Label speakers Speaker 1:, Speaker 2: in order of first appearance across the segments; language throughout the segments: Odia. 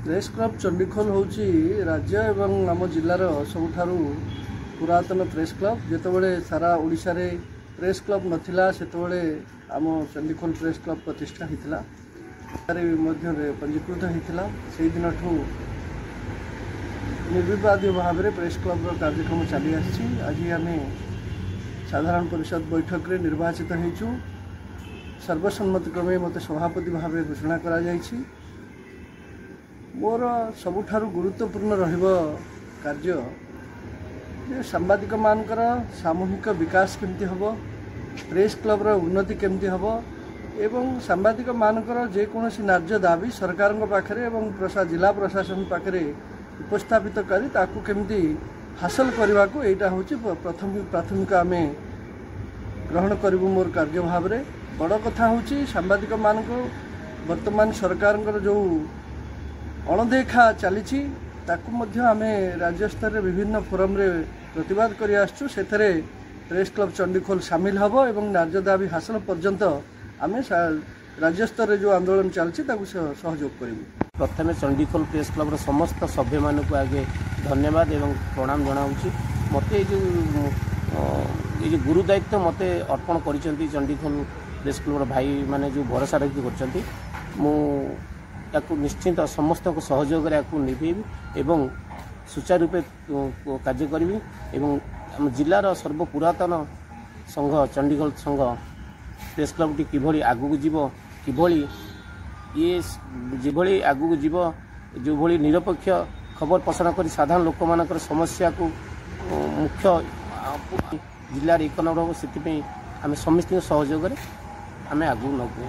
Speaker 1: ପ୍ରେସ୍ କ୍ଲବ୍ ଚଣ୍ଡିଖୋଲ ହେଉଛି ରାଜ୍ୟ ଏବଂ ଆମ ଜିଲ୍ଲାର ସବୁଠାରୁ ପୁରାତନ ପ୍ରେସ୍ କ୍ଲବ୍। ଯେତେବେଳେ ସାରା ଓଡ଼ିଶାରେ ପ୍ରେସ୍ କ୍ଲବ୍ ନଥିଲା, ସେତେବେଳେ ଆମ ଚଣ୍ଡିଖୋଲ ପ୍ରେସ୍ କ୍ଲବ୍ ପ୍ରତିଷ୍ଠା ହୋଇଥିଲା, ମଧ୍ୟରେ ପଞ୍ଜୀକୃତ ହୋଇଥିଲା। ସେଇଦିନଠୁ ନିର୍ବିବାଦୀୟ ଭାବରେ ପ୍ରେସ୍ କ୍ଲବ୍ର କାର୍ଯ୍ୟକ୍ରମ ଚାଲି ଆସିଛି। ଆଜି ଆମେ ସାଧାରଣ ପରିଷଦ ବୈଠକରେ ନିର୍ବାଚିତ ହେଇଛୁ। ସର୍ବସମ୍ମତି କ୍ରମେ ମୋତେ ସଭାପତି ଭାବେ ଘୋଷଣା କରାଯାଇଛି। ମୋର ସବୁଠାରୁ ଗୁରୁତ୍ୱପୂର୍ଣ୍ଣ ରହିବ କାର୍ଯ୍ୟ ଯେ ସାମ୍ବାଦିକମାନଙ୍କର ସାମୂହିକ ବିକାଶ କେମିତି ହେବ, ପ୍ରେସ୍ କ୍ଲବ୍ର ଉନ୍ନତି କେମିତି ହେବ ଏବଂ ସାମ୍ବାଦିକମାନଙ୍କର ଯେକୌଣସି ନ୍ୟାଯ୍ୟ ଦାବି ସରକାରଙ୍କ ପାଖରେ ଏବଂ ଜିଲ୍ଲା ପ୍ରଶାସନ ପାଖରେ ଉପସ୍ଥାପିତ କରି ତାକୁ କେମିତି ହାସଲ କରିବାକୁ, ଏଇଟା ହେଉଛି ପ୍ରଥମ ପ୍ରାଥମିକ ଆମେ ଗ୍ରହଣ କରିବୁ ମୋର କାର୍ଯ୍ୟ ଭାବରେ। ବଡ଼ କଥା ହେଉଛି ସାମ୍ବାଦିକମାନଙ୍କୁ ବର୍ତ୍ତମାନ ସରକାରଙ୍କର ଯେଉଁ ଅଣଦେଖା ଚାଲିଛି, ତାକୁ ମଧ୍ୟ ଆମେ ରାଜ୍ୟସ୍ତରରେ ବିଭିନ୍ନ ଫୋରମ୍ରେ ପ୍ରତିବାଦ କରି ଆସୁଛୁ। ସେଥିରେ ପ୍ରେସ୍ କ୍ଲବ୍ ଚଣ୍ଡିଖୋଲ ସାମିଲ ହେବ ଏବଂ ନ୍ୟାଯ୍ୟ ଦାବି ହାସଲ ପର୍ଯ୍ୟନ୍ତ ଆମେ ରାଜ୍ୟସ୍ତରରେ ଯେଉଁ ଆନ୍ଦୋଳନ ଚାଲିଛି ତାକୁ ସହଯୋଗ କରିବୁ।
Speaker 2: ପ୍ରଥମେ ଚଣ୍ଡିଖୋଲ ପ୍ରେସ୍ କ୍ଲବ୍ର ସମସ୍ତ ସଭ୍ୟମାନଙ୍କୁ ଆଗେ ଧନ୍ୟବାଦ ଏବଂ ପ୍ରଣାମ ଜଣାଉଛି। ମୋତେ ଏଇ ଯେଉଁ ଗୁରୁ ଦାୟିତ୍ୱ ମୋତେ ଅର୍ପଣ କରିଛନ୍ତି, ଚଣ୍ଡିଖୋଲ ପ୍ରେସ୍ କ୍ଲବ୍ର ଭାଇମାନେ ଯେଉଁ ଭରସା ରଖି କରିଛନ୍ତି, ମୁଁ ତାକୁ ନିଶ୍ଚିନ୍ତ ସମସ୍ତଙ୍କ ସହଯୋଗରେ ଆକୁ ନିଭେଇବି ଏବଂ ସୁଚାରୁ ରୂପେ କାର୍ଯ୍ୟ କରିବି ଏବଂ ଆମ ଜିଲ୍ଲାର ସର୍ବପୁରାତନ ସଂଘ ଚଣ୍ଡିଖୋଲ ସଂଘ ପ୍ରେସ୍ କ୍ଲବ୍ଟି କିଭଳି ଆଗକୁ ଯିବ, କିଭଳି ଇଏ ଯେଭଳି ଆଗକୁ ଯିବ, ଯେଉଁଭଳି ନିରପେକ୍ଷ ଖବର ପ୍ରସାରଣ କରି ସାଧାରଣ ଲୋକମାନଙ୍କର ସମସ୍ୟାକୁ ମୁଖ୍ୟ ଜିଲ୍ଲାରେ ଏକ ନମ୍ବର ହେବ, ସେଥିପାଇଁ ଆମେ ସମସ୍ତଙ୍କ ସହଯୋଗରେ ଆମେ ଆଗକୁ ନେବୁ।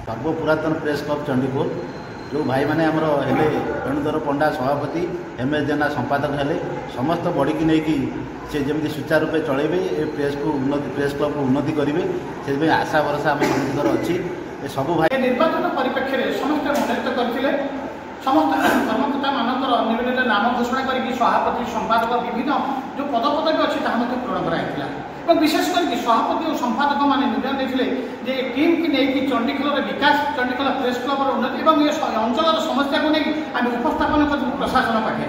Speaker 3: ସର୍ବପୁରାତନ ପ୍ରେସ୍ କ୍ଲବ୍ ଚଣ୍ଡିଖୋଲ, ଯେଉଁ ଭାଇମାନେ ଆମର ହେଲେ, ବେଣୁଧର ପଣ୍ଡା ସଭାପତି, ଏମ୍ ଏସ୍ ଜେନା ସମ୍ପାଦକ ହେଲେ, ସମସ୍ତ ବଡ଼ିକି ନେଇକି ସେ ଯେମିତି ସୁଚାରୁ ରୂପେ ଚଳେଇବେ, ଏ ପ୍ରେସ୍କୁ ଉନ୍ନତି, ପ୍ରେସ୍ କ୍ଲବ୍କୁ ଉନ୍ନତି କରିବେ, ସେଥିପାଇଁ ଆଶା ଭରସା ଆମ ସମସ୍ତଙ୍କର ଅଛି। ଏ ସବୁ ଭାଇ
Speaker 4: ନିର୍ବାଚନ ପରିପ୍ରେକ୍ଷୀରେ ସମସ୍ତେ ମନୋନୀତ କରିଥିଲେ। ସମସ୍ତ କର୍ମକର୍ତ୍ତାମାନଙ୍କର ନିଜ ନିଜ ନାମ ଘୋଷଣା କରିକି ସଭାପତି, ସମ୍ପାଦକ, ବିଭିନ୍ନ ଯେଉଁ ପଦପଦବୀ ଅଛି ତାହା ମଧ୍ୟ ପୂରଣ କରାଯାଇଥିଲା ଏବଂ ବିଶେଷ କରିକି ସଭାପତି ଓ ସମ୍ପାଦକମାନେ ନିର୍ଣ୍ଣୟ ନେଇଥିଲେ ଯେ ଏ ଟିମ୍କି ନେଇକି ଚଣ୍ଡିଖୋଲର ବିକାଶ, ଚଣ୍ଡିଖୋଲ ପ୍ରେସ୍ କ୍ଲବର ଉନ୍ନତି ଏବଂ ଏ ଅଞ୍ଚଳର ସମସ୍ୟାକୁ ନେଇକି ଆମେ ଉପସ୍ଥାପନ କରିବୁ ପ୍ରଶାସନ ପାଖରେ।